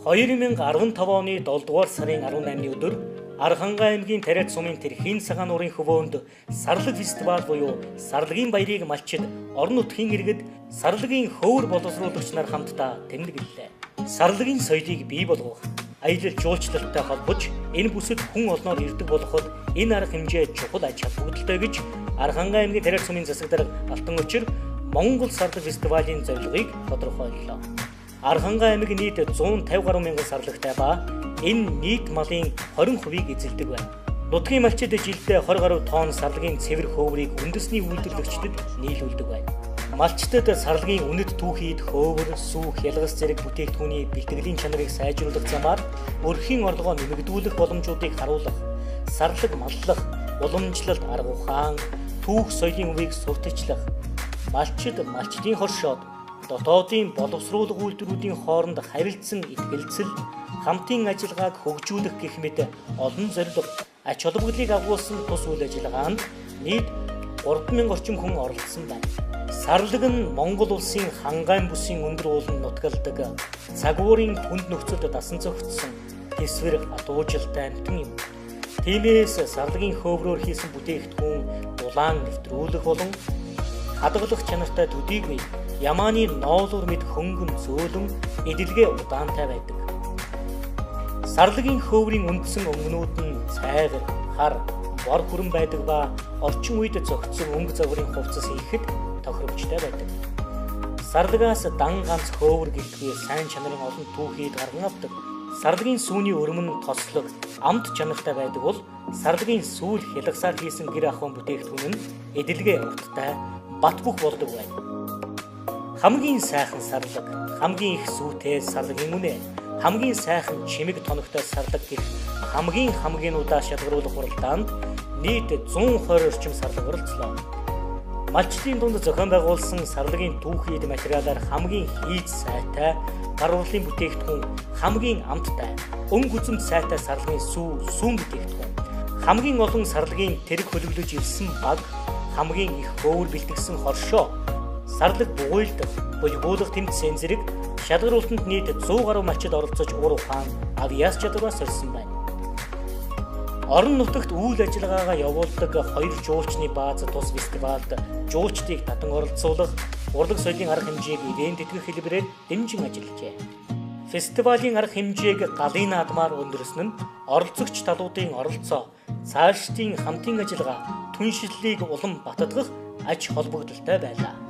2015 оны 7 дугаар сарын 18-ны өдөр Архангай аймгийн Тариац сумын Тэрхийн цагаан нуурын хөвөөнд Сарлаг фестивал буюу Сарлагын баярыг малчид орон нутгийн иргэд Сарлагын хөөр боловсруулагч нар хамтдаа тэмдэглэлээ. Сарлагын соёлыг бий болгох, аялал жуулчлалтай холбож энэ бүсэд хүн олноор ирдэг болоход энэ арга хэмжээ чухал ач холбогдолтой гэж Архангай аймгийн Тариац сумын засаг дарга Алтан Өчир Монгол Сарлаг фестивалийн зорилгыг тодорхойллоо. Архангай аймаг нийт 150 гаруй мянган сарлагтай ба энэ нийт малын 20%-ийг эзэлдэг байна. Нутгийн малчид жилдээ 20 гаруй тонн сарлагын цэвэр хөөврийг үндэсний үйлдвэрлэгчдэд нийлүүлдэг байна. Малчдад сарлагын үнэт түүхийд хөөвөр, сүү, хялгас зэрэг бүтээгдэхүүний бэлтгэлийн чанарыг сайжруулах замаар өрхийн орлогоо нэмэгдүүлэх боломжуудыг харуулах, сарлаг маллах, уламжлалт арга ухаан, түүх соёлын үеийг сурталчлах, малчид малчдын хоршоод дотоодын боловсруулах үйлдвэрүүдийн хооронд харилцан ихтгэлцэл, хамтын ажиллагааг хөгжүүлэх гэх мэт олон зорилго, ач холбогдлыг агуулсан тус үйл ажиллагаанд нийт 3000 орчим хүн оролцсон байна. Сарлаг нь Монгол улсын Хангайн бүсийн өндөр ууланд нутгалдаг цагуурын хүнд нөхцөлд дасан зохицсон тэсвэр хатуужилтай амьтан юм. Тиймээс сарлагын хөөврөөр хийсэн бүтээгдэхүүн дулаан нэвтрүүлэх болон хадгалах чанартай төдийгүй Ямааны ноолуур мэд хөнгөн зөөлөн эдэлгээ удаантай байдаг. Сарлагын хөөврийн үндсэн өнгөнүүд нь цайгар, хар, бор хүрэн байдаг ба орчин үед зохицсон өнгө загварын хувцас хийхэд тохиромжтой байдаг. Сарлагаас дан ганц хөөвөр гэлтгүй сайн чанарын олон түүхийд гарган авдаг. Сарлагын сүүний өрөм нь тослог, амт чанартай байдаг бол сарлагын сүүл хялгасаар хийсэн гэр ахуйн бүтээгдэхүүн нь эдэлгээ урттай, бат бөх болдог байна. Хамгийн сайхан сарлаг, хамгийн их сүүтэй сарлагын үнэ, хамгийн сайхан чимэг тоногтой сарлаг гэх хамгийн хамгийнуудаа шалгаруулах хуралдаанд нийт 120 орчим сарлаг оролцлоо. Малчдын дунд зохион байгуулсан сарлагын түүхийд материалаар хамгийн хийц сайтай, гар урлын бүтээгдэхүүн, хамгийн амттай, өнгө үзэмж сайтай сарлагын сүү, сүүн бүтээгдэхүүн, хамгийн олон сарлагын тэрэг хөлөглөж ирсэн баг, хамгийн их хөөвөр бэлтгэсэн хоршоо, сарлаг бугуйлдах, булгуулах тэмцээн зэрэг шалгаруултанд нийт 100 гаруй малчид оролцож ур ухаан, авьяас чадвараа сорьсон байна. Орон нутагт үйл ажиллагаагаа явуулдаг хоёр жуулчны бааз тус фестивалд жуулчдыг татан оролцуулах, урлаг соёлын арга хэмжээг ивээн тэтгэх хэлбэрээр дэмжин ажиллажээ. Фестивалийн арга хэмжээг галын наадмаар өндөрсөн нь оролцогч талуудын оролцоо, цаашдын хамтын ажиллагаа, түншлэлийг улам бататгах ач холбогдолтой байлаа.